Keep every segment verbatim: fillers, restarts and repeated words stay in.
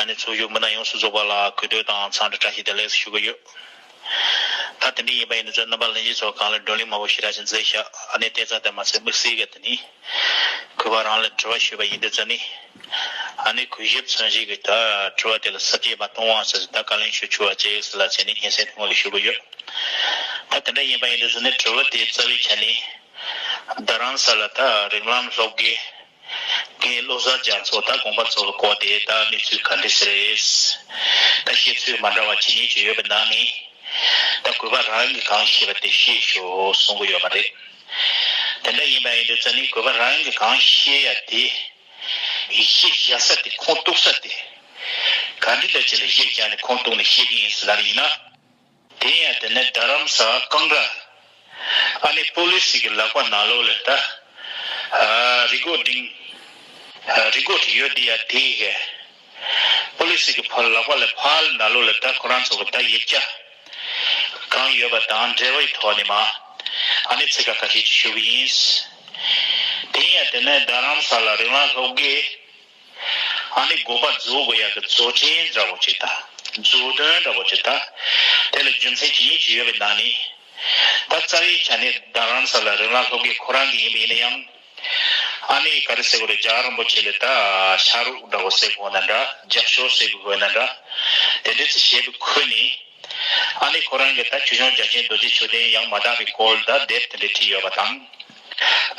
ནས་ཚོགས་ཞུགས་མི་སྣ་ཡོངས་སུ་རྫོགས་པ་ལ་གུས་འདུད་དང་འཚམས་འདྲི་བཀྲ་ཤིས་བདེ་ལེགས་ཞུ་གི་ཡོད། ད་དེ་འདྲ་ཡིན་པ་ཡིན་དུས་ཚོད་རྣམ་པ་ལྷན་རྒྱས་ཚོ་གང་ལ་བགྲོ་གླེང་མང་པོ་ཞེ་དྲག་ཅིག་མཛད་ཤག་ཨ་ནི་དེ་ཙམ་དུ་མ་ཟད་དམིགས་བསལ་གྱི་དེ་ནི་གུས་པ་རང་ལ་དྲི་བ་ཞུས་པ་ཡིན་དུས་ཚོད་ནི། ཨ་ནི་གུས་ཞབས་མཚོན་བྱེད་ཀྱི་ད་དྲི་བ་དེ་ལ་ཟབ་རྒྱས་མ་གཏོང་བ་ཟེར་ད་བཀའ་ལན་ཞུ་ཆོག་པ་བྱེད་ཟེར་ལ་བྱས་ནས་སྙན་སེང་ཐུང་ངུ་ཞུ་གི་ཡོད། ད་དེ་འདྲ་ཡིན་པ་ཡིན་དུས་ཚོད་ནི་དྲི་བ་དེ་རྩ་བའི་ཆ་ནས་རྡ་རམ་ས་ལ་ད་རིགས་ལམ་སློབ་དགེ། རྒན་བློ་བཟང་རྒྱ་མཚོ་དང་དགོངས་པ་རྫོགས་པའི་སྐོར་དེ་ད་གནས་ཚུལ་ག་འདྲ་ཞིག་རེད། ད་བཤད་ཚུལ་མ་འདྲ་བ་ཇི་སྙེད་ཅིག་ཡོད་པའི་ནང་ནས་ད་གུས་པ་རང་གིས་གང་ཤེས་པ་དེ་བཤད་ཤོག་གསུང་གི་ཡོད་པ་རེད། དེ་འདྲ་ཡིན་པ་ཡིན་དུས་ཙ་ནི་གུས་པ་རང་གིས་གང་ཤེས་ཡ་དེ་གཞི་བཞག་ས་དེ་ཁུངས་གཏུགས་ས་དེ་ག་འདྲ་འདྲ་ཅིག་ལ་གཞི་བཞག་ནས་ཁུངས་གཏུགས་ནས་བཤད་ཀྱི་ཡིན་ཟེར་ལབ་ཡིན་ན། དེ་ཡང་དེ་ནས་རྡ་རམ་ས་ལ་ཀང་ར་ཨ་ནི་པོ་ལི་སི་གི་ལག་པ་ནང་ལོགས་ལ་ད་ཨ་རི་གོ་ཌིང་ཨ་རི་གོ་ཌི་ཡོད་དེ་ཡ་དེ་གི་པོ་ལི་སི་གི་ཕར་ལག་པ་ལ་ཕར་ནང་ལོགས་ལ་ད་ཁོ་རང་ཚོ་གི་ད་ཡིག་ཆ་གང་ཡོད་པ་དང་འབྲེལ་བའི་ཐོག་ནས་མ་ཨ་ནི་ཚིག་ཁ་ཁ་ཤས་ཅིག་ཞུ་གི་ཡིན། དེ་ཡང་དེ་ནས་རྡ་རམ་ས་ལ་རིགས་ལམ་སློབ་དགེ་ཨ་ནི་དགོན་པ་རྫོགས་དགོས་ཡག་གི་རྫོགས་ཆེན་འདྲ་བོ་ཅིག་དང་རྫོགས་དོན་འདྲ་བོ་ཅིག་དང་དེ་ལ་རྒྱུ་མཚན་ཇི་སྙེད་ཅིག་ཡོད་པའི་ནང་ནས་ད་རྩ་བའི་ཆ་ནས་རྡ་རམ་ས་ལ་རིགས་ལམ་སློབ་དགེ་ཁོ་རང་གི་ཡིན་པ་ཡིན་ན་ཡང་ཨ་ནི་ག་རེ་ཟེར་དགོས་རེད། རྒྱལ་བ་རིན་པོ་ཆེ་ལ་ད་ཕྱག་རོགས་འདྲ་བོ་ཟེར་དགོས་ན་འདྲ། རྒྱབ་སྐྱོར་ཟེར་དགོས་ན་འདྲ། དེ་འདྲ་ཚོ་བྱས་པའི་ཁུལ་ནས། ཨ་ནི་ཁོ་རང་གིས་ད་ཆོས་སྐྱོང་རྒྱ་ཆེན་རྡོ་རྗེ་མཆོག་ལྡན་ཡང་མ་དག་པའི་སྐོར་ད་དེབ་དེ་འདྲ་བྲིས་ཡོད་པ་དང་།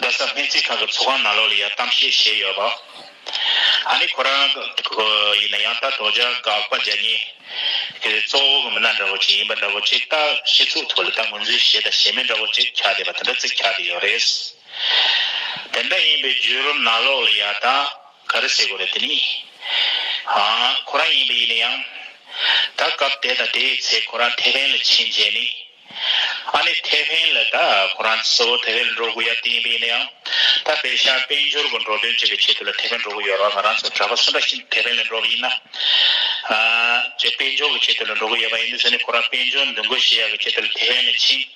རྡ་ས་སྨན་རྩིས་ཁང་གི་ཚོགས་ཁང་ནང་ལོགས་ལ་ཡང་གཏམ་བཤད་བྱས་ཡོད་པ། ཨ་ནི་ཁོ་རང་གི་ཡིན་ན་ཡང་ད་དོལ་རྒྱལ་དགག་པ་རྒྱག་མཁན་གྱི་གཙོ་བོ་གི་མི་སྣ་འདྲ་བོ་ཅིག་ཡིན་པ་འདྲ་བོ་ཅིག་ད་སྤྱི་ཚོགས་ཐོག་ལ་ད་ངོས་འཛིན་བྱས་དང་བྱེད་མིན་འདྲ་བོ་ཅིག་ཆགས་བསྡད་པ་དེ་འདྲ་ཅིག་ཆགས་བསྡད་ཡོད་རེད། དེ་འདྲ་ཡིན་པའི་བརྒྱུད་རིམ་ནང་ལོགས་ལ་ཡང་ད། ག་རེ་ཟེར་དགོས་རེད་དེ་ནི། ཨ་ཁོ་རང་ཡིན་པ་ཡིན་ན་ཡང་། ད་སྐབས་དེ་དང་དེའི་ཚེ་ཁོ་རང་ཐེ་ཝན་ལ་ཕྱིན་རྗེས་ནི། ཨ་ནི་ཐེ་ཝན་ལ་ད་ཁོ་རང་གཙོ་བོ་ཐེ་ཝན་ལ་འགྲོ་དགོས་ཡ་དེ་ཡིན་པ་ཡིན་ན་ཡང་། ད་དཔེ་ཤག་དཔལ་འབྱོར་གྱི་འགྲོ་དོན་བཅས་ཀྱི་ཆེད་དུ་ལ་ཐེ་ཝན་འགྲོ་གི་ཡོད་རེད། ང་རང་ཚོ་གྲྭ་པ་སུ་འདྲ་ཞིག་ཐེ་ཝན་ལ་འགྲོ་བ་ཡིན་ན། ཨ་ཅེ་དཔལ་འབྱོར་གྱི་ཆེད་དུ་ལ་འགྲོ་གི་ཡོད་པ་ཡིན་དུས་ཟེར་ནས་ཁོ་རང་དཔལ་འབྱོར་འདུ་འགོད་བྱེད་ཡ་གི་ཆེད་དུ་ལ་ཐེ་ཝན་ལ་ཕྱིན།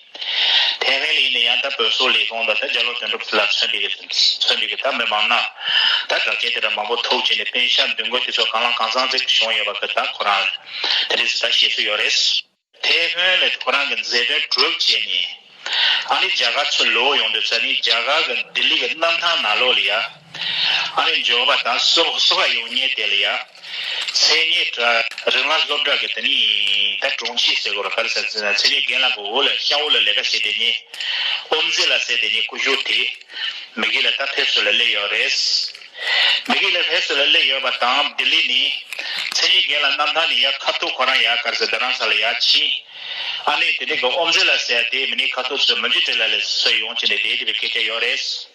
ཐེ་ཝན་ལ་ཡིན་ན་ཡང་ད་བོད་སོག་ལས་ཁུངས་དང་ད་རྒྱ་ལོ་དོན་གྲུབ་ལ་མཚོན་པའི་མཚོན་པའི་གི་ད་མི་མང་ན་ད་གྲགས་ཅན་དེ་འདྲ་མང་པོ་ཐུག་བྱས་ནས་པེ་ཤག་འདུ་འགོད་དེ་ཚོ་གང་ལ་གང་འཚམ་ཅིག་བྱུང་ཡོད་པ་གི་ད་ཁོ་རང་དེ་འདྲས་སུ་ད་བཤད་སྲོལ་ཡོད་རེད། ཐེ་ཝན་ལ་ཁོ་རང་གི་མཛད་དོན་གྲུབ་བྱས་ནས་ཨ་ནི་རྒྱ་གར་ཚུར་ལོག་ཡོང་དུས་ཙ་ནི་རྒྱ་གར་གི་ལྡི་ལི་གི་གནམ་ཐང་ནང་ལོགས་ལ་ཡ་ཨ་ནི་འབྱོར་པ་དང་སོགས་སོགས་ཡོང་མཁན་དེ་ལ་ཡ། མཚན་ཉིད་རིགས་ལམ་སློབ་གྲྭ་གི་དེ་ནི་ད་དྲུང་ཆེ་ཟེར་དགོས་རེད། ག་རེ་ཟེར་ཟེར་ན་མཚན་ཉིད་རྒན་ལགས་ཀྱི་འོག་ལ་ཤང་འོག་ལ་ལས་ཀ་བྱེད་བསྡད་མཁན་ཨོམ་ཟི་ལ་ཟེར་བསྡད་མཁན་སྐུ་ཞབས་དེ་མི་གི་ལ་ད་ཕེབས་བསུ་ལ་སླེབས་ཡོད་རེད། མི་གི་ལ་ཕེབས་བསུ་ལ་སླེབས་ཡོད་པ་དང་ལྡི་ལི་ནས་མཚན་ཉིད་རྒན་ལགས་གནམ་ཐང་ནས་ཡར་ཁ་ཐུག་ཁོ་རང་ཡར་ག་རེ་ཟེར་རྡ་རམ་ས་ལ་ཡར་ཕྱིན། ཨ་ནི་དེ་འདྲའི་གི་ཨོམ་ཟི་ལ་ཟེར་དེ་མི་ནི་ཁ་ཐུག་ཚོས་མི་འཇུ་ཏྲི་ལ་ལས་སུ་ཡོང་བྱས་ནས་བསྡད་བསྡད་པའི་སྐད་ཆ་ཡོད་རེད།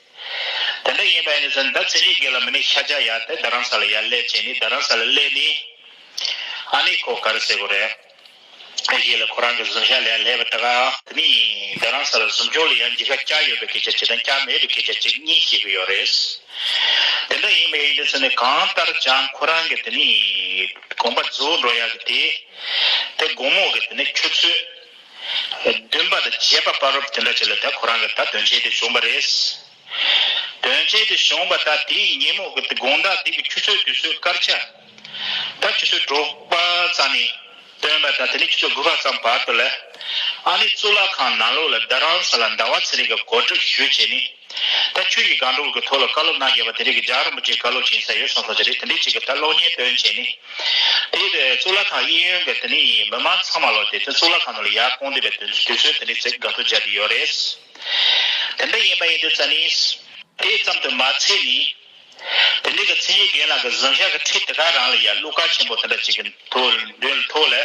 དེ་འདྲ་ཡིན་པ་ཡིན་ན་ད་མཚན་ཉིད་རྒན་ལགས་མི་ནི་ཤར་རྒྱག་ཡར་དེ་རྡ་རམ་ས་ལ་ཡར་སླེབས་བྱས་ནི་རྡ་རམ་ས་ལ་སླེབས་ནི། ཨ་ནི་ཁོ་ག་རེ་ཟེར་དགོས་རེད། ཨེ་ཡེ་ལ་ཁོ་རང་གི་གཟིམ་ཤག་ལ་ཡར་སླེབས་པ་དེ་ག་དེ་ནི་རྡ་རམ་ས་ལ་གཟིམ་ཆུང་ལ་ཡང་འགྱིག་ཁ་བཀྱག་ཡོད་པའི་སྐད་ཆ་བྱས་དང་བཀྱག་མེད་པའི་སྐད་ཆ་བྱས་གཉིས་བཤད་གི་ཡོད་རེད། དེ་འདྲ་ཡིན་པ་ཡིན་དུས་ནི་གང་ལྟར་ཀྱང་ཁོ་རང་གི་དེ་ནི་དགོངས་པ་རྫོགས་འགྲོ་ཡག་གི་དེ། དེ་དགོང་མོ་གི་དེ་ནི་ཆུ་ཚོད་བདུན་པ་དང་བརྒྱད་པ་བར་དུ་དེ་འདྲ་ཅིག་ལ་ད་ཁོ་རང་གི་ད་དོན་ཆེན་དེ་བྱུང་བ་རེད། དོན་ཆེན་དེ་བྱུང་བ་ད་དེའི་ཉིན་མོ་གི་དགོང་དག་དེ་གི་ཆུ་ཚོད་དུས་ཚོད་སྐར་ཆ་ད་ཆུ་ཚོད་དྲུག་པ་ཙམ་ནས་སྟོན་པ་ད་དེ་ནི་ཆུ་ཚོད་དགུ་པ་ཙམ་བར་དུ་ལ་ཨ་ནི་གཙུག་ལག་ཁང་ནང་ལོགས་ལ་རྡ་རམ་ས་ལ་ཟླ་བ་ཚེ་རིང་གི་གོ་སྒྲིག་ཞུས་བྱས་ནི། ད་ཆུ་ཡི་སྒང་དྲུག་གི་ཐོག་ལ་བཀའ་སློབ་གནང་བཞག་པ་དེ་རིགས་ཀྱི་རྒྱལ་བ་རིན་པོ་ཆེའི་བཀའ་སློབ་ཕྱིན་ས་ཡོད་བསམ་སོང་ཅི་རེད། དེ་འདྲའི་ཅིག་གི་ད་གློག་བརྙན་སྟོན་བྱས་ནས། དེ་གཙུག་ལག་ཁང་གཡས་གཡོན་གྱི་དེ་ནི་མི་མང་ཚང་མ་ལོག་དེ་དེ་གཙུག་ལག་ཁང་ནང་ལ་ཡར་སྐོང་བསྡད་པའི་དུས་ཚོད་དེ་འདྲའི་ཅིག་དགའ་སྤྲོ་བརྒྱབ་བསྡད་ཡོད་རེད། དེ་འདྲ་ཡིན་པ་ཡིན་དུས་ཙ་ནི། དེ་ཙམ་དུ་མ་ཚད་ནི། དེ་འདྲའི་གི་མཚན་ཉིད་རྒན་ལགས་ཀྱི་གཟིམ་ཤག་གི་འཁྲིས་དེ་ག་རང་ལ་ཡར་གླུ་གར་ཆེན་པོ་དེ་འདྲ་ཅིག་གི་ཐོག་མདུན་ལ་ཐོག་ལ།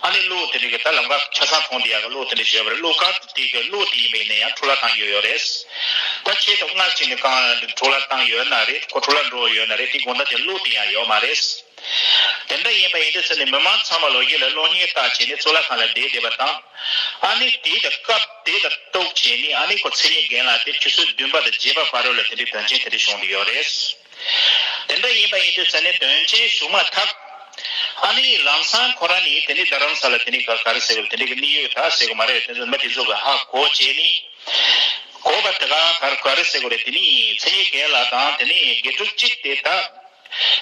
ཨ་ནི་གླུ་དེ་འདྲའི་གི་ད་ལམ་ཁ་ཆ་ཚང་མཐོང་བསྡད་ཡག་གི་གླུ་དེ་འདྲ་བཞོས་པ་རེད། གླུ་གར་དེ་གི་གླུ་དེ་ཡིན་པ་ཡིན་ན་ཡང་འཕྲོ་བརླག་བཏང་ཡོད་ཡོད་རེད། ད་ཆེད་དུ་སྔར་ཅིག་ནས་གང་འཕྲོ་བརླག་བཏང་ཡོད་ན་རེད། ཁོ་འཕྲོ་བརླག་འགྲོ་ཡོད་ན་རེད། དེ་དགོང་དག་དེ་གླུ་དེ་ཡང་ཡོད་མ་རེད། དེ་འདྲ་ཡིན་པ་ཡིན་དུས་ཚེ་ནི་མི་མང་ཚང་མ་ལོ་རྒྱུས་ལ་གློག་བརྙན་བལྟས་བྱས་ནས་གཙུག་ལག་ཁང་ལ་བསྡད་བསྡད་པ་དང་། ཨ་ནི་དེ་དང་སྐབས་དེ་དང་གཏུགས་བྱས་ནས་ཨ་ནི་ཁོ་མཚན་ཉིད་རྒན་ལགས་དེ་ཆུ་ཚོད་བདུན་པ་དང་བརྒྱད་པ་བར་དུ་ལ་དེ་འདྲའི་དོན་རྐྱེན་དེ་འདྲ་བྱུང་བསྡད་ཡོད་རེད། དེ་འདྲ་ཡིན་པ་ཡིན་དུས་ཚེ་ནི་དོན་རྐྱེན་བྱུང་མ་ཐག་ཨ་ནི་ལམ་སང་ཁོ་རང་ནི་དེ་ནི་རྡ་རམ་ས་ལ་དེ་ནི་ག་ག་རེ་ཟེར་དགོས་དེ་འདྲའི་གི་གནས་ཡུལ་ད་ཟེར་དགོས་མ་རེད། དེ་ཚོ་མི་དེ་ཚོ་གི་ཧ་གོ་བྱས་ནས་གོ་བ་དེ་ག་ག་ག་རེ་ཟེར་དགོས་རེད། དེ་ནི་མཚན་ཉིད་རྒན་ལགས་དང་དེ་ནི་དགེ་ཕྲུག་གཅིག་དེ་ད་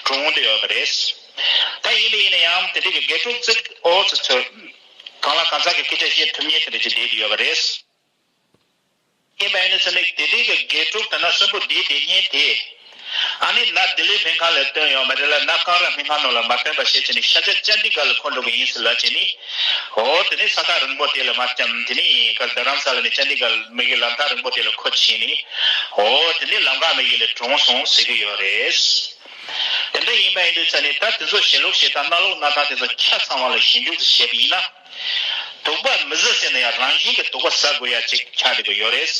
གྲོངས་བསྡད་ཡོད་པ་རེད། ད་ཡིན་པ་ཡིན་ན་ཡང་དེ་འདྲའི་གི་དགེ་ཕྲུག་ཅིག་ཨོ་ཙི་ཚོད་གང་ལ་གང་འཚམ་གི་སྐད་ཆ་བཤད་ཐུབ་མཁན་དེ་འདྲ་ཅིག་བསྡད་དེ་ཡོད་པ་རེད། ཡིན་པ་ཡིན་ན་ཚེ་ནི་དེ་འདྲའི་གི་དགེ་ཕྲུག་དེ་ན་གསོན་པོ་བསྡད་བསྡད་མཁན་དེ། ཨ་ནི་ན་ལྡི་ལི་སྨན་ཁང་ལ་བཏོན་ཡོད་མ་རེད་ལ། ན་ཀང་ར་སྨན་ཁང་ནང་ལ་མ་བཏོན་པ་བྱས་བྱས་ནས་ཤར་རྒྱག་ཅན་ཌི་གར་ལ་འཁོར་འགྲོ་གི་ཡིན་ཟེར་ལབ་བྱས་ནས། འོ་དེ་ནས་ས་ཐག་རིང་པོ་དེ་ལ་མ་བསྐྱམས། དེ་ནས་གར་རྡ་རམ་ས་ལ་ནས་ཅན་ཌི་གར་མི་གི་ལམ་ཐག་རིང་པོ་དེ་ལ་འཁོར་བྱས་ནས། འོ་དེ་ནས་ལམ་ཁ་མི་གི་ལ་གྲོངས་སོང་ཟེར་གི་ཡོད་རེད། དེ་འདྲ་ཡིན་པ་ཡིན་དུས་ཙ་ནས་ད་དེ་ཚོ་ཞལ་ལུགས་བྱེད་སྟངས་སྣ་ལུགས་སྣ་ཐང་དེ་ཚོ་ཆ་ཚང་བ་ལ་ཞིབ་འཇུག་ཏུ་བྱས་པ་ཡིན་ན། དུག་པ་མི་བཟོ་ཟེར་ན་ཡང་རང་བཞིན་གྱི་དུག་པ་ཟ་དགོས་ཡ་ཅིག་ཆགས་བསྡད་ཀྱི་ཡོད་རེད།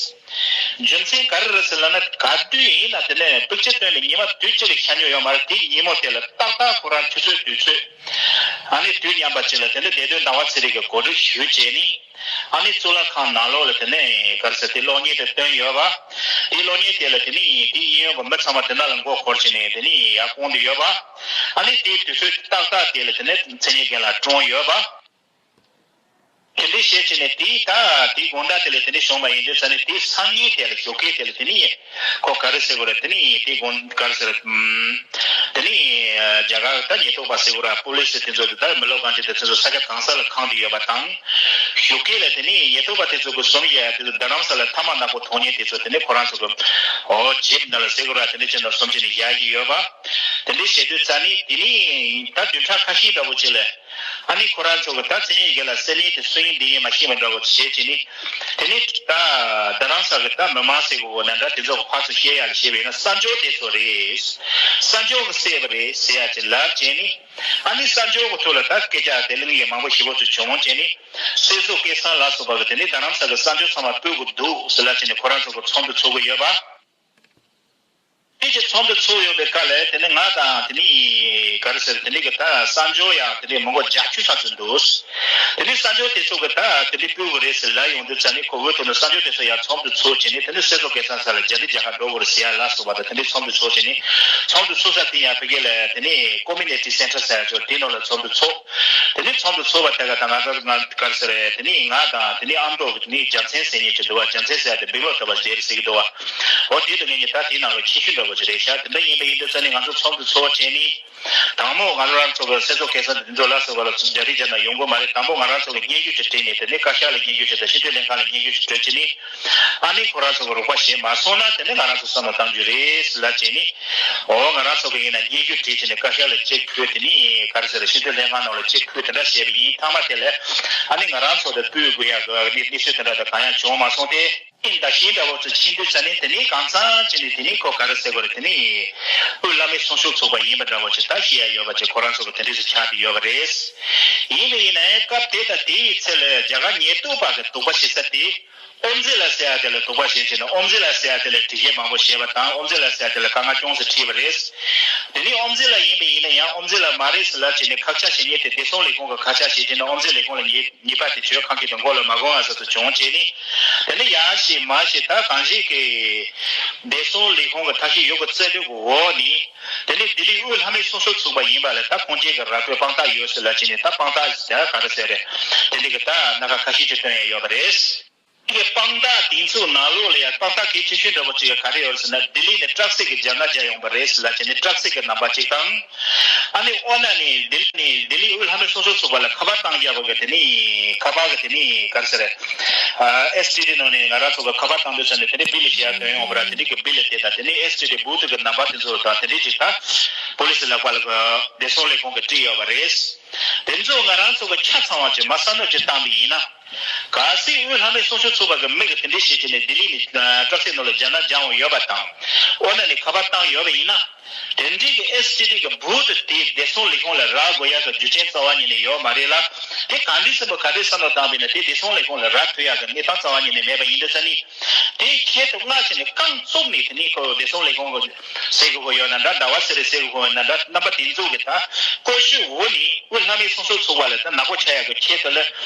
རྒྱུ་མཚན་ག་རེ་རེད་ཟེར་ལབ་ན། ག་དུས་ཡིན་ན་དེ་ནས་པིག་ཅར་སྟོན་ནས་ཉི་མ་དུས་གཅིག་ལ་ཤར་མྱོང་ཡོད་མ་རེད། དེ་ཉིན་མོ་དེ་ལ་ཏག་ཏག་ཁོ་རང་ཆུ་ཚོད་དུས་ཚོད། ཨ་ནི་དུས་མཉམ་པ་ཅིག་ལ་དེ་འདྲ་བདེ་སྡོད་ཟླ་བ་ཚེ་རིང་གི་གོ་སྒྲིག་ཞུས་བྱས་ནས། ཨ་ནི་གཙུག་ལག་ཁང་ནང་ལོགས་ལ་དེ་ནས་ག་རེ་ཟེར་དེ་གློག་བརྙན་དེ་བཏོན་ཡོད་པ། དེ་གློག་བརྙན་དེ་ལ་དེ་ནས་དེ་གཡས་གཡོན་གྱི་མི་ཚང་མ་དེ་ན་ལ་མགོ་འཁོར་བྱས་ནས་དེ་ནས་ཡར་སྐོང་དུ་ཡོད་པ། ཨ་ནི་དེའི་དུས་ཚོད་ཏག་ཏག་དེ་ལ་དེ་ནས་མཚན་ཉིད་རྒན་ལགས་གྲོངས་ཡོད་པ། དེ་འདྲའི་བཤད་བྱས་ནས་དེའི་ད་དེའི་དགོང་དག་དེ་ལ་དེ་འདྲའི་བྱུང་བ་ཡིན་དུས་ཙ་ནས་དེའི་སང་ཉིན་དེ་ལ་ཞོགས་ཀས་དེ་ལ་དེ་ནས་ཁོ་ག་རེ་ཟེར་དགོས་རེད། དེ་ནས་དེའི་དགོང་ག་རེ་ཟེར། དེ་ནས་རྒྱ་གར་ད་ཉེན་རྟོག་པ་ཟེར་དགོས་རེད། པུ་ལི་སི་དེ་ཚོ་དེ་ད་མི་ལོ་གང་ཅི་དེ་ཚོ་ས་ཆ་གང་ས་ལ་ཁེངས་ཏེ་ཡོད་པ་དང་། ཞོགས་ཀས་ལ་དེ་ནས་ཉེན་རྟོག་པ་དེ་ཚོ་གི་ཟུར་བཞག་ཡ་དེ་ཚོ་རྡ་རམ་ས་ལ་ཐ་མག་ནག་པོ་འཐུང་མཁན་དེ་ཚོ་དེ་ནས་ཁོ་རང་ཚོ་གི་འོ་ཇིབ་ནང་ལ་ཟེར་དགོས་རེད། དེ་འདྲ་བྱས་ནས་ཟུར་བྱས་ནས་བཞག་གི་ཡོད་པ། དེ་འདྲ་བྱེད་དུས་ཙ་ནས་དེ་ནས་ད་བདུན་ཕྲག་ཁ་ཤས་འདྲ་པོ་ཅིག་ལ། ཨ་ནི་ཁོ་རང་ཚོ་གི་ད་མཚན་ཉིད་རྒན་ལགས་སེམས་ནད་དེ་སུ་ཡིན་འདི་ཡིན་མ་ཤེས་པ་འདྲ་པོ་བྱེད་བྱས་ནས། དེ་ནས་ད་རྡ་རམ་ས་གི་ད་མི་མང་ཟེར་དགོས་དགོས་ན་འདྲ། དེ་ཚོ་གི་ཕར་ཚུར་བཤད་ཡ་ལ་བཤད་པ་ཡིན་ན་གསར་འབྱོར་དེ་ཚོ་རེད། གསར་འབྱོར་གི་བསད་པ་རེད་ཟེར་ཡ་ཅིག་ལབ་བྱས་ནས། ཨ་ནི་གསར་འབྱོར་གི་ཐོག་ལ་ད་སྐད་ཆ་དེ་གླེང་ཡས་མང་པོ་ཞེ་པོ་ཅིག་བྱུང་བྱས་ནས། སྲིད་ཟུར་སྐལ་བཟང་ལ་སོགས་པ་གི་དེ་ནས་རྡ་རམ་ས་གི་གསར་འབྱོར་ཚང་མ་སྤོ་དགོས་འདུག་ཟེར་ལབ་བྱས་ནས་ཁོ་རང་ཚོ་གི་ཚོགས་འདུ་ཚོགས་གི་ཡོད་པ། དེ་ཅིག་ཚོགས་འདུ་ཚོགས་ཡོད་པའི་སྐབས་ལ་དེ་ནས་ང་དང་དེ་ནས་ག་རེ་ཟེར། དེ་འདྲའི་གི་ད་གསར་འབྱོར་ཡང་དེ་འདྲའི་མི་མགོ་བརྒྱད་ཅུ་ཙམ་ཅིག་འདུག་དེ་ནས་གསར་འབྱོར་དེ་ཚོ་གི་ད་དེ་འདྲའི་སྤོ་དགོས་རེད་ཟེར་ལབ་ཡོང་དུས་ཙ་ནས་ཁོ་འོས་ཐོག་ནས་གསར་འབྱོར་དེ་ཚོ་ཡང་ཚོགས་འདུ་ཚོགས་བྱས་ནས་དེ་ནས་སྲིད་ཟུར་སྐལ་བཟང་ས་ལ་རྒྱ་རི་རྒྱ་གར་འགྲོ་དགོས་རེད་ཟེར་ཡ་ལ་སོགས་པ་དང་དེ་འདྲའི་ཚོགས་འདུ་ཚོགས་བྱས་ནས། ཚོགས་འདུ་ཚོགས་ས་དེ་ཡང་ཕ་གི་ལ་དེ་ནས་ཀོ་མུ་ནི་ཊི་སེན་ཊར་ཟེར་ཡ་ཅིག་དེའི་ནང་ལ་ཚོགས་འདུ་ཚོགས། དེ་ནས་ཚོགས་འདུ་ཚོགས་པ་དེ་ག་ད་ང་ཚོ་ང་ག་རེ་ཟེར་རེད། དེ་ནས་ང་དང་དེ་ནས་ཨ་མདོ་གི་དེ་ནས་རྒྱལ་མཚན་ཟེར་མཁན་ཅིག་འདུག་པ། རྒྱལ་མཚན་ཟེར་ཡ་དེ་སྦེང་ལོར་འགྲོ་བ་རེད་ཟེར་གི་འདུག་པ། འོ་དེ་དང་ངེད་གཉིས་ད་དེའི་ནང་ལ་ཁྱད་ཤོས་འདྲ་པོ་ཅིག་རེད་ཤག་དེ་འདྲ་ཡིན་པ་ཡིན་དུས་ཙ་ནས་ང་ཚོ་ཚོགས་འདུ་ཚོགས་བྱས་ནས། དང་པོ་ང་རང་ཚོ་གི་སྲིད་ཟུར་སྐལ་བཟང་དེ་ཚོ་ལ་སོགས་པ་ལ་རྒྱ་རི་རྒྱ་ནག་ཡོང་གི་མ་རེད། དང་པོ་ང་རང་ཚོ་གི་སྙན་ཞུ་ཅིག་བྲིས་ནས་དེ་ནས་བཀའ་ཤག་ལ་སྙན་ཞུ་ཅིག་དང་སྤྱི་འཐུས་ལྷན་ཁང་ལ་སྙན་ཞུ་ཅིག་བྲིས་བྱས་ནས། ཨ་ནི་ཁོ་རང་ཚོ་གི་རོགས་པ་བྱས་མ་སོང་ན་དེ་ནས་ང་རང་ཚོ་བསམ་བློ་བཏང་རྒྱུ་རེད་ཟེར་ལབ་བྱས་ནས། འོ་ང་རང་ཚོ་གི་ཡིན་ན་སྙན་ཞུ་བྲིས་བྱས་ནས་བཀའ་ཤག་ལ་གཅིག་ཕུལ། དེ་ནས་ག་རེ་ཟེར་རེད། སྤྱི་འཐུས་ལྷན་ཁང་ནང་ལ་གཅིག་ཕུལ། དེ་འདྲ་བྱས་པ་ཡིན། མཐའ་མ་དེ་ལ་ཨ་ནི་ང་རང་ཚོ་དང་སྤུས་དགོས་ཡ་གི་གནས་ཚུལ་དེ་འདྲ་དང་གང་ཡང་བྱུང་མ་སོང་སྟེ། ཨིན་ད་ཤེས་འདྲ་བོ་ཚོ་ཕྱིན་དུས་ཙ་ནས་དེ་ནས་གང་ཚང་ཅི་ནས་དེ་ནས་ཁོ་ག་རེ་ཟེར་དགོས་རེད། དེ་ནས་དབུས་བླ་མའི་སྲུང་སྐྱོབ་ཚོགས་པ་ཡིན་པ་འདྲ་བོ་ཅིག་ད་ཤེས་ཡ་ཡོད་པ་ཅིག་ཁོ་རང་ཚོ་གི་དེ་འདྲས་སུ་ཆགས་ཏེ་ཡོད་པ་རེད། ཡིན་པ་ཡིན་ནའི་སྐབས་དེ་དང་དེའི་ཚེ་ལ་རྒྱ་གར་ཉེན་རྟོག་པ་གི་དོགས་པ་བྱེད་ས་དེ། ཨོམ་ཟི་ལ་ཟེར་ཡ་དེ་ལ་དོགས་པ་བྱེད་བྱས་ནས། ཨོམ་ཟི་ལ་ཟེར་ཡ་དེ་ལ་དྲི་བཤེར་མང་པོ་བྱས་པ་དང་། ཨོམ་ཟི་ལ་ཟེར་ཡ་དེ་ལ་དཀའ་ངལ་ཅུང་ཟད་འཕྲད་པ་རེད། དེ་ནས་ཨོམ་ཟི་ལ་ཡིན་པ་ཡིན་ན་ཡང་ཨོམ་ཟི་ལ་མ་རེད་ཟེར་ལབ་བྱས་ནས་ཁག་ཆེ་བྱེད་མཁན་དེ་བདེ་སྲུང་ལས་ཁུངས་ཀྱི་ཁག་ཆེ་བྱེད་བྱས་ནས། ཨོམ་ཟི་ལས་ཁུངས་ལ་ཉེས་ཉེས་པ་དེ་བྱོས། ཁང་གི་དུ་མགོ་ལ་མ་གོ་བ་ཟེར་དུ་བྱུང་བྱས་ནས། དེ་ནས་ཡ་ཞིག་མ་ཞིག་ད་གང་ཞིག་གི་བདེ་སྲུང་ལས་ཁུངས་ཀྱི་ཐབས་ཤེས་ཡོད་པའི་རྩལ་འདོན་གྱི་འོག་ནས། དེ་ནས་ལྡི་ལི་དབུས་ལྷ་མོའི་སྲུང་སྐྱོབ་ཚོགས་པ་ཡིན་པ་ལ་ད་ཁོང་ཅིག་གི་ར་སྤྲོད་དཔང་རྟགས་ཡོད་ཟེར་ལབ་བྱས་ནས། ད་དཔང་རྟགས་ཟེར་ག་རེ་ཟེར་རེད། དེ་འདྲ་གི་ད་སྣ་ཁ་ཁ་ཤས་ཅིག་སྟོན་ཡ་ཡོད་པ་རེད། དེ་གི་དཔང་རྟགས་དེ་ཚོའི་ནང་ལོགས་ལ་ཡ་དཔང་རྟགས་གལ་ཆེ་ཤོས་འདྲ་པོ་ཅིག་ག་རེ་ཡོད་ཟེར་ན། ལྡི་ལི་ནས་ཊག་སི་གི་རྒྱ་ནག་རྒྱ་ཡོང་པ་རེད་ཟེར་ལབ་བྱས་ནས་ཊག་སི་གི་ནམ་བར་གཅིག་དང་། ཨ་ནི་ཨོ་ན་ནས་ལྡི་ལི་ནས་ལྡི་ལི་དབུས་ལྷ་མོའི་སྲུང་སྐྱོབ་ཚོགས་པ་ལ་ཁ་པར་བཏང་ཡག་གི་དེ་ནས་ཁ་པར་གི་དེ་ནས་ག་རེ་ཟེར་རེད། ཨེས་ཊི་ཌི་ནང་ནས་ང་རང་ཚོ་གི་ཁ་པར་བཏང་དུས་ཙམ་ནས་དེ་ནས་བིལ་ཞིག་ཡར་ཐོན་ཡོང་བ་ར། དེ་ནས་གི་བིལ་དེ་དང་དེ་ནས་ཨེས་ཊི་ཌི་བུ་ཐི་གི་ནམ་བར་དེ་ཚོ་དང་དེ་འདྲས་ཅིག་ད་པུ་ལི་སི་ལག་པ་ལ་གི་བདེ་སྲུང་ལས་ཁུངས་གི་བྲིས་ཡོད་པ་རེད། དེ་ཚོ་ང་རང་ཚོ་གི་ཆ་ཚང་བ་ཅིག་མ་བསམ་བློ་ཅིག་བཏང་པ་ཡིན་ན། གལ་སྲིད་དབུས་ལྷ་མོའི་སྲུང་སྐྱོབ་ཚོགས་པ་གི་མི་གི་དེ་འདྲས་བྱས་བྱས་ནས་ལྡི་ལི་ནས་ཊག་སི་ནང་ལ་རྒྱ་ནག་རྒྱ་ཡོང་ཡོད་པ་དང་། ཨོ་ན་ནས་ཁ་པར་བཏང་ཡོད་པ་ཡིན་ན། དེ་འདྲའི་གི་ཨེས་ཊི་ཌི་གི་བུ་ཐི་དེ་བདེ་སྲུང་ལས་ཁུངས་ལ་རག་དགོས་ཡག་གི་རྒྱུ་རྐྱེན་རྩ་བ་ཉིད་ནས་ཡོད་མ་རེད་ལ། དེ་ག་འདྲས་སེ་བོ་ག་འདྲས་བསམ་བློ་བཏང་པ་ཡིན་ན། དེ་བདེ་སྲུང་ལས་ཁུངས་ལ་རག་ཐུབ་ཡག་གི་གནས་སྟངས་རྩ་བ་ཉིད་ནས་མེད་པ་ཡིན་དུས་ཙ་ནས། དེ་ཁྱད་དུ་མངགས་བྱས་ནས་རྐང་བཙུགས་ནས་དེ་ནས་ཁོ་བདེ་སྲུང་ལས་ཁུངས་གི་ཟེར་དགོས་ཀྱི་ཡོད་ན་འདྲ། ཟླ་བ་ཚེ་རིང་ཟེར་དགོས་ཀྱི་ཡོད་ན་འདྲ། རྣམ་པ་དེ་ཚོ་གི་ད་སྐུ་ཞབས་འོག་ནས་དབུས་ལྷ་མོའི་སྲུང་སྐྱོབ་ཚོགས་པ་ལ་ད་ནག་པོ་ཆགས་ཡག་གི་ཆེད་དུ་ལ་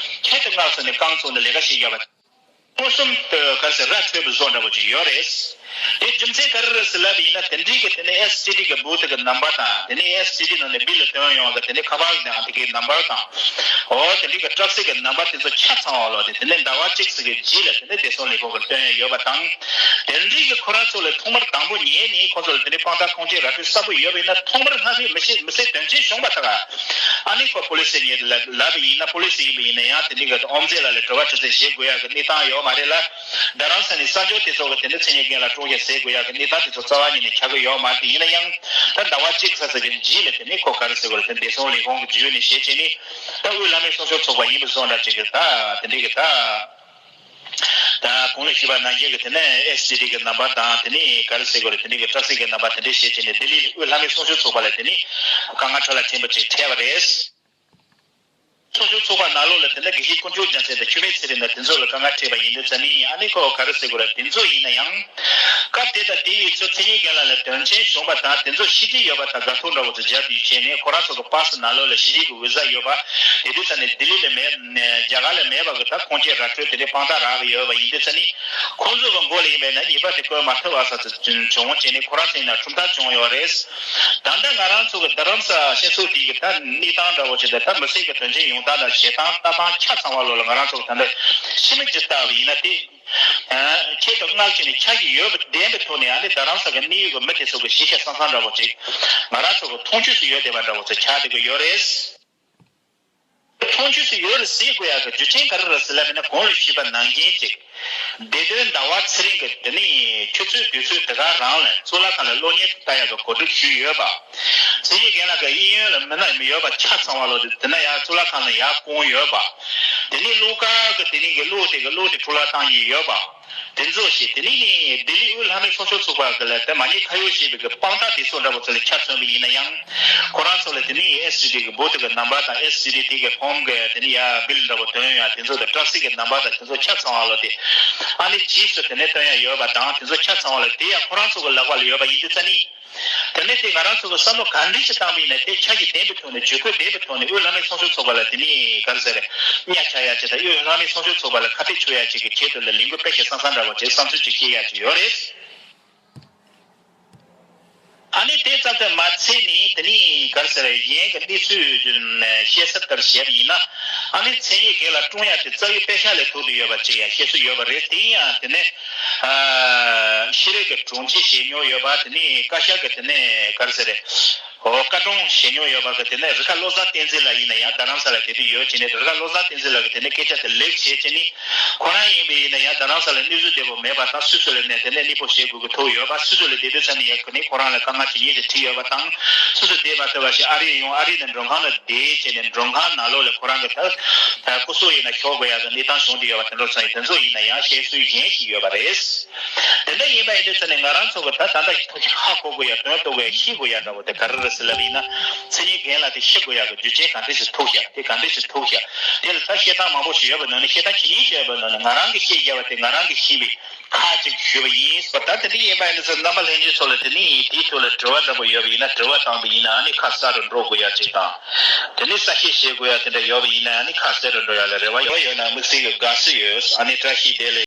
ཁྱད་དུ་མངགས་སོང་ནས་རྐང་བཙུགས་ནས་ལས་ཀ་བྱེད་ཡོད་པ། སྤུ་གསུམ་དུ་ག་རེ་ཟེར་ར་འཕྲོད་པའི་བཟོ་འདྲ་པོ་ཅིག་ཡོད་རེད། དེ་རྒྱུ་མཚན་ག་རེ་རེད་ཟེར་ལབ་པ་ཡིན་ན། དེ་འདྲའི་གི་དེ་ནས་ཨེས་ཊི་ཌི་གི་བོ་ཊི་གི་ནམ་བར་དང་། དེ་ནས་ཨེས་ཊི་ཌི་ནང་ནས་བིལ་ལ་བཏོན་ཡོང་བ་གི་དེ་ནས་ཁ་པར་དང་དེ་གི་ནམ་བར་དང་། འོ་དེ་འདྲའི་གི་ཊེག་སི་གི་ནམ་བར་དེ་ཚོ་ཆ་ཚང་བ་ལོ། དེ་དེ་ནས་ཟླ་བ་གཅིག་ཙམ་གི་རྗེས་ལ་དེ་ནས་བདེ་སྲུང་ལས་ཁུངས་གི་བཏོན་ཡ་ཡོད་པ་དང་། དེ་འདྲའི་གི་ཁོ་རང་ཚོ་ལ་ཐོག་མར་དང་པོ་ཉིད་ནས་ཁོ་ཚོ་ལ་དེ་འདྲའི་དཔང་རྟགས་ཁུངས་སྐྱེལ་ར་སྤྲོད་གསར་པོ་ཡོད་པ་ཡིན་ན། ཐོག་མར་སྔ་ཕྱི་མི་ཤེས་མི་ཤེས་དོན་ཆེན་བྱུང་པ་དང་། ཨ་ནི་ཁོ་པོ་ལི་སི་ཉིད་ལ་ལབ་པ་ཡིན་ན། པོ་ལི་སི་ཡིན་པ་ཡིན་ན་ཡང་དེ་འདྲའི་གི་ཨོམ་ཟེ་ལ་ལ་དྲི་བ་དྲི་རྩད་བྱེད་དགོས་ཡ་གི་གནས་སྟངས་ཡོད་མ་རེད་ལ། རྡ་རམ་ས་ནས་གསར་འབྱོར་དེ་ཚོ་གི་དེ་འདྲ་མཚན་ཉིད་རྒན་ལགས་སྲུང་བརྩི་དགོས་ཡག་གི་གནས་སྟངས་དེ་ཚོ་རྩ་བ་ཉིད་ནས་ཆགས་ཀྱི་ཡོད་མ་རེད། ཡིན་ན་ཡང་ད་ཟླ་བ་གཅིག་ཙམ་ཙམ་གྱི་རྗེས་ལ་དེ་ནས་ཁོ་ག་རེ་ཟེར་དགོས་རེད། དེ་བདེ་སྲུང་ལས་ཁུངས་ཀྱི་བརྒྱུད་ནས་བྱས་བྱས་ནས་ད་དབུས་ལྷ་མོའི་སྲུང་སྐྱོབ་ཚོགས་པ་ཡིན་པ་བཟོ་འདྲ་ཅིག་གི་ད་དེ་འདྲའི་གི་ད་ད་གོང་ལ་ཞུས་པ་ནང་བཞིན་གི་དེ་ནས་ཨེས་ཊི་ཌི་གི་ནམ་བར་དང་། དེ་ནས་ག་རེ་ཟེར་དགོས་རེད། དེ་འདྲའི་གི་ཊེག་སི་གི་ནམ་བར་དེ་འདྲས་བྱས་བྱས་ནས་ལྡི་ལི་དབུས་ལྷ་མོའི་སྲུང་སྐྱོབ་ཚོགས་པ་ལ་དེ་ནས་དཀའ་ངལ་ཕྲ་ལ་ཕྲན་བུ་ཅིག་འཕྲད་པ་རེད། སྲུང་སྐྱོབ་ཚོགས་པ་ནང་ལོགས་ལ་དེ་འདྲ་དགེ་བཤེས་དཀོན་མཆོག་རྒྱལ་མཚན་དང་ཆོས་མེད་ཚེ་རིང་དང་དེ་ཚོ་ལ་དཀའ་ངལ་འཕྲད་པ་ཡིན་དུས་ཙ་ནི། ཨ་ནི་ཁོ་ག་རེ་ཟེར་དགོས་རེད། དེ་ཚོ་ཡིན་ན་ཡང་སྐབས་དེ་དང་དེ་ཡི་ཚོ་མཚན་ཉིད་རྒན་ལགས་ལ་དོན་ཆེན་བྱུང་བ་དང་། དེ་ཚོ་ཤེས་ཀྱི་ཡོད་པ་དང་དགའ་ཐུག་འདྲ་བོ་ཚོ་རྒྱབ་ཏུ་བྱས་ནས། ཁོ་རང་ཚོ་གི་པ་སི་ནང་ལོགས་ལ་ཕྱི་རྒྱལ་གྱི་བི་ཟ་ཡོད་པ། དེ་དུས་ཙ་ནི་ལྡི་ལི་ལ་མེད། རྒྱ་གར་ལ་མེད་པ་གི་ད་ཁུངས་སྐྱེལ་ར་སྤྲོད་དེ་འདྲའི་དཔང་རྟགས་རག་གི་ཡོད་པ་ཡིན་དུས་ཙ་ནི། ཁོང་ཚོ་གི་མགོ་ལ་ཡིན་པས་ན་ཉེས་པ་དེ་བཀོད་མ་ཐུབ་པ་ས་ཚོ་བྱུང་བྱས་ནས། ཁོ་རང་ཚོ་ཡིན་ན་གྲུབ་མཐའ་བྱུང་ཡོད་རེད། ད་ལྟ་ང་རང་ཚོ་གི་རྡ་རམ་ས་སྤྱི་ཚོགས་དེ་གི་ད་གནས་སྟངས་འདྲ་བོ་ཅིག་དང་། ད་མི་སེར་གི་དོན་ཆེན་ཡོང་སྟངས་དང་བྱེད་སྟངས་ལྟ་སྟངས་ཆ་ཚང་བ་ལོ་ལ་ང་རང་ཚོ་གི་ད་ལྟ་ཕྱི་མིག་ཅིག་ལྟ་བ་ཡིན་ན། དེ་ཁྱེད་དང་སྔར་བྱས་ནས་ཆ་ཞིག་ཡོད་པ་བདེན་པའི་ཐོག་ནས། ཨ་ནི་རྡ་རམ་ས་གི་གནས་ཡུལ་གི་མི་དེ་ཚོ་གི་གཞི་ཆ་བཟང་བཟང་འདྲ་བོ་ཅིག་ང་རང་ཚོ་གི་མཐོང་ཆོས་སུ་ཡོད་བསྡད་པ་འདྲ་བོ་ཚོ་ཆགས་བསྡད་ཀྱི་ཡོད་རེད། མཐོང་ཆོས་སུ་ཡོད་རེད་ཟེར་དགོས་ཡག་གི་རྒྱུ་རྐྱེན་ག་རེ་རེད་ཟེར་ལབ་ན། གོང་ལ་ཞུས་པ་ནང་བཞིན་ཅིག་བདེ་དོན་ཟླ་བ་ཚེ་རིང་གི་དེ་ནས་ཆུ་ཚོད་དུས་ཚོད་དེ་ག་རང་ལ་གཙུག་ལག་ཁང་ལ་གློག་བརྙན་ལྟ་ཡག་གི་གོ་སྒྲིག་ཞུས་ཡོད་པ། མཚན་ཉིད་རྒན་ལགས་ཀྱི་གཡས་གཡོན་ལ་མི་སྣ་མི་ཡོད་པ་ཆ་ཚང་བ་ལོ། དེ་ན་ཡར་གཙུག་ལག་ཁང་ལ་ཡར་བསྐོང་ཡོད་པ། དེ་ནས་གློག་ཀ་གི་དེ་ནས་གི་གློག་དེ་གི་གློག་དེ་འཕྲོ་བརླག་བཏང་ཡི་ཡོད་པ། དེ་ཚོ་ཞིག་དེ་ནས་ནི་ལྡི་ལི་དབུས་ལྷ་མོའི་སྲུང་སྐྱོབ་ཚོགས་པ་གི་ལ་དེ་མ་ཉེས་ཁ་གཡོགས་བྱས་པའི་གི་དཔང་རྟགས་དེ་ཚོ་འདྲ་བོ་ཚོ་ལ་ཆ་མཚོན་པ་ཡིན་ན་ཡང་། ཁོ་རང་ཚོ་ལ་དེ་ནས་ཨེས་ཊི་ཌི་གི་བོ་ཊི་གི་ནམ་བར་དང་། ཨེས་ཊི་ཌི་དེ་གི་ཕོམ་གི་དེ་ནས་ཡར་བིལ་འདྲ་བོ་བཏོན་ཡ་དེ་ཚོ་དང་། ཊེག་སི་གི་ནམ་བར་དང་དེ་ཚོ་ཆ་ཚང་བ་ལོ། དེ་ཨ་ནི་རྗེས་སུ་དེ་ནས་བཏོན་ཡ་ཡོད་པ་དང་། དེ་ཚོ་ཆ་ཚང་བ་ལ་དེ་ཡང་ཁོ་རང་ཚོ་གི་ལག་པ་ལ་ཡོད་པ་ཡིན་དུས་ཙ་ནི། དེ་ནས་དེ་ང་རང་ཚོ་གི་བསམ་བློ་ག་འདྲ་ཞིག་བཏང་བ་ཡིན་ན། དེ་ཆ་ཞིག་ལྡན་པའི་ཐོག་ནས། ཇུས་འགོད་ལྡན་པའི་ཐོག་ནས་དབུས་ལྷ་མོའི་སྲུང་སྐྱོབ་ཚོགས་པ་ལ་དེ་ནས་ག་རེ་ཟེར་རེད། གཉའ་ཆག་ཡ་ཅིག་དང་། དབུས་ལྷ་མོའི་སྲུང་སྐྱོབ་ཚོགས་པ་ལ་ཁ་གཏད་གཅོག་ཡ་ཅིག་གི་ཆེད་དུ་ལ་ལས་འགུལ་སྤེལ་ཞིག་བསམ་བསམ་འདྲ་བོ་ཅིག་བསམ་ཚུལ་ཅིག་བཤད་ཡ་ཅིག་ཡོད་རེད། ཨ་ནི་དེ་ཙམ་དུ་མ་ཚད་ནས། དེ་ནས་ག་རེ་ཟེར་རེད། གཞན་གྱི་གནས་ཚུལ་བཤད་ས་ལྟར་བྱས་པ་ཡིན་ན། ཨ་ནི་མཚན་ཉིད་རྒན་ལགས་བཀྲོངས་ཡ་དེ་རྩ་བའི་པེ་ཤག་ལ་ཐུག་བསྡད་ཡོད་པ་ཅིག་ཡང་བཤད་སྲོལ་ཡོད་པ་རེད། དེ་ཡང་དེ་ནས་ཨ་ཤེས་རིག་གི་དྲུང་ཆེ་བྱེད་མྱོང་ཡོད་པ། དེ་ནས་བཀའ་ཤག་གི་དེ་ནས་ག་རེ་ཟེར་རེད། འོ། བཀའ་དྲུང་བྱེད་མྱོང་ཡོད་པ་གི་དེ་ནས་རི་ཁ་བློ་བཟང་བསྟན་འཛིན་ལགས་ཡིན་ན་ཡང་རྡ་རམ་ས་ལ་དེ་དུས་ཡོད་བྱས་ནས། རི་ཁ་བློ་བཟང་བསྟན་འཛིན་ལགས་ཀྱི་དེ་ནས་སྐད་ཆ་དེ་ལེགས་བྱས་བྱས་ནས། ཁོ་རང་ཡིན་པ་ཡིན་ན་ཡང་རྡ་རམ་ས་ལ་གནས་ཚུལ་བདེ་པོ་མེད་པ་དང་། སུད་སི་ལ་ནས་དེ་ནས་གནས་སྤོ་བྱེད་དགོས་ཀྱི་ཐུག་ཡོད་པ། སུད་སི་ལ་བསྡད་དུས་ཙམ་ནས་ཡང་ཁོ་ནས་ཁོ་རང་ལ་དཀའ་ངལ་ཇི་སྙེད་ཅིག་འཕྲད་ཡོད་པ་དང་། སུད་སི་བསྡད་མ་ཐུབ་པ་བྱས་ཨ་རི་ཡོང་། ཨ་རི་ནས་མགྲོན་ཁང་ལ་བསྡད་བྱས་ནས་མགྲོན་ཁང་ནང་ལོགས་ལ་ཁོ་རང་གི་ད་སྐུ་སྲོག་ཡིན་ན་ཤོར་དགོས་ཡག་གི་གནས་སྟངས་བྱུང་བསྡད་ཡོད་པ་དེ་འདྲ་ཚོ་ཡིན། དེ་ཚོ་ཡིན་ན་ཡང་བཤད་སྲོལ་གཞན་ཞིག་ཡོད་པ་རེད། དེ་འདྲ་ཡིན་པ་ཡིན་དུས་ཙམ་ནས་ང་རང་ཚོ་གི་ད་ད་ལྟ་ཧ་གོ་དགོས་ཡ། དོན་རྟོགས་དགོས་ཡ། ཤེས་དགོས་ཡ་འདྲ་བོ་དེ་ག་རེ་རེད་ཟེར་ལབ་ཡིན་ན། མཚན་ཉིད་རྒན་ལགས་དེ་ཤི་དགོས་ཡ་གི་རྒྱུ་རྐྱེན་ག་འདྲ་ཞིག་ཐུག་ཤག་དེ་ག་འདྲ་ཞིག་ཐུག་ཤག་དེ་ལ་ད་བཤད་སྟངས་མང་པོ་ཞིག་ཡོད་པའི་ནང་ནས། བཤད་སྟངས་ཇི་སྙེད་ཅིག་ཡོད་པའི་ནང་ནས་ང་རང་གིས་བཤད་བཞག་པ་དེ་ང་རང་གིས་ཤེས་པའི་ཁག་ཅིག་ཞུས་པ་ཡིན། ད་དེ་འདྲ་ཡིན་པ་ཡིན་ན་ཚོ། རྣམ་པ་ལྷན་རྒྱས་ཚོ་ལ་དེ་ནས་དེའི་ཐོག་ལ་དྲི་བ་འདྲ་པོ་ཡོད་པ་ཡིན་ན། དྲི་བ་བཏང་པ་ཡིན་ན་ཨ་ནི་ཁ་གསལ་རུ་འགྲོ་དགོས་ཡ་ཅིག་དང་། དེ་ནས་གསལ་བཤད་བྱེད་དགོས་ཡ་དེ་འདྲ་ཡོད་པ་ཡིན་ན་ཨ་ནི་ཁ་གསལ་རུ་འགྲོ་ཡ་ལ་རེ་བ་ཡོད། ཡོད་ན་དམིགས་བསལ་གྱི་དགའ་བསུ་ཡོད། ཨ་ནི་བཀྲ་ཤིས་བདེ་ལེགས།